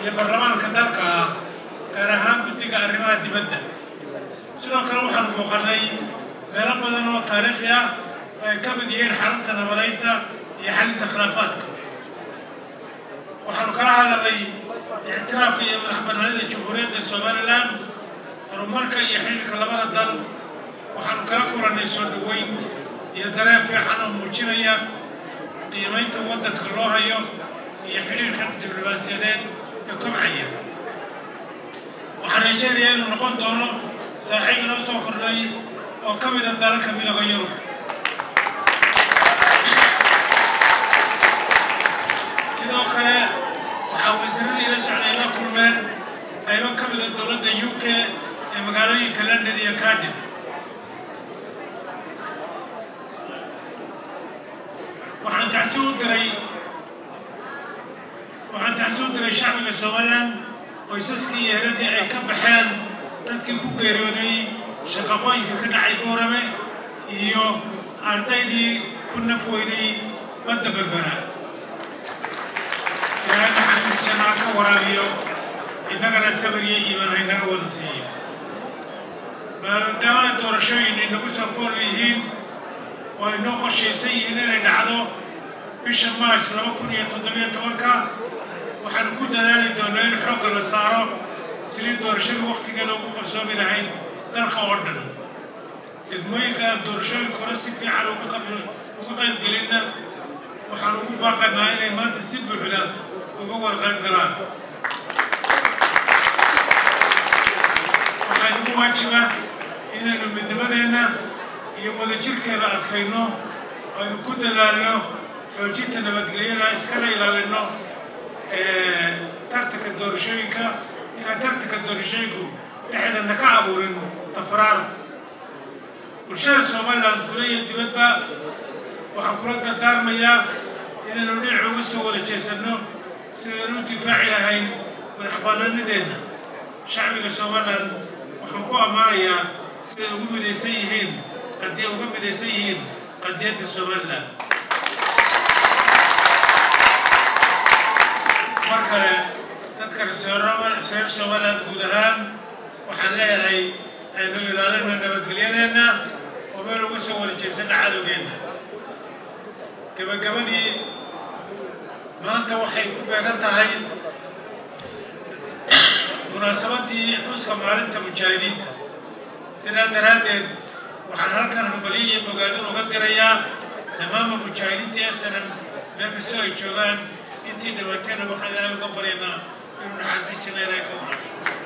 Iyo baarlamaanka dalka ah, gaar ahaan guddiga arrimaha dibadda. Sidoo kale waxaanu booqannay meelo badan oo taariikhi ah oo ay ka mid yihiin xarunta nabadeynta iyo xalinta khilaafaadka. Waxaanu kala hadalnay ictiraafka iyo madax bannaanida Jamhuuriyadda Somaliland, horumarka iyo xidhiirka labada dal. Waxaanu kala kulannay soo dhoweyn iyo dareen fiican oo muujinaya qiimaynta waddanka loo hayo iyo xidhiirka diblomaasiyadeed ee kobcaya. Waxaan rajaynayaa inuu noqon doono saaxiib inoo soo kordhay oo ka mida dalalka Midooda Yurub. Sidoo kale waxaa wasiiradii la socday la kulmeen qaybo ka mida dowladda UK ee magaalooyinka London iyo Cardiff. Waxaan tacsi u diray shacbiga Somaliland, qoysaskii iyo eheladii ay ka baxeen dadkii ku geeriyooday shaqaqooyinka ka dhacay Boorame iyo ardaydii ku naf weyday badda Berbera. Ilaahay naxariis jannaa ka waraabiyo, innagana sabir iyo iimaan haynaga wada siiyo. Maadaama doorashooyin inagu soo fool yihiin oo ay noo qorshaysan yihiin inay dhacdo bisha March 2017-ka, waxaanu ku dadaali doonaa in xoogga la saaro sidii doorashada wakhtigeeda ugu qabsoomi lahayd dalka oo dhan. Degmooyinka aan doorashooyinka hore si fiican uga qayb gelinna waxaan ugu baaqanaa inay maanta si buuxda uga wada qayb galaan. Waxaa inagu waajiba inaynu midnimadeenna iyo wadajirkeena adkayno, aynu ku dadaalno xoojinta nabadgelyada, iskana ilaalino tartanka doorashooyinka, inaan tartanka doorashooyinku dhexdeedna ka abuurin tafaraar. Bulshada Somaliland guda iyo dibadba waxaan kula dardaarmayaa inaynu dhinac uga soo wada jeesanno sidaynu u difaaci lahayn madax bannaanideenna. Shacbiga Somaliland waxaan ku ammaanayaa siday ugu midaysan yihiin haddii uga midaysan yihiin qadiyadda Somaliland. Mar kale dadka reer Somaliland guud ahaan waxaan leeyahay, aynu ilaalino nabadgelyadeenna oo meel uga soo wada jeesana cadowgeenna. Gabagabadii, maanta waxay ku beegan tahay munaasabadii xuska maalinta mujaahidiinta. Sidaa daraaddeed waxaan halkan hambalyo iyo bogaadin uga dirayaa dhammaanba mujaahidiinta SNM meel kastoo ay joogaan. Intii dhimatayna waxaan Ilaahay uga baryaynaa inuu naxariista janna Ilaahay ka waraabsho.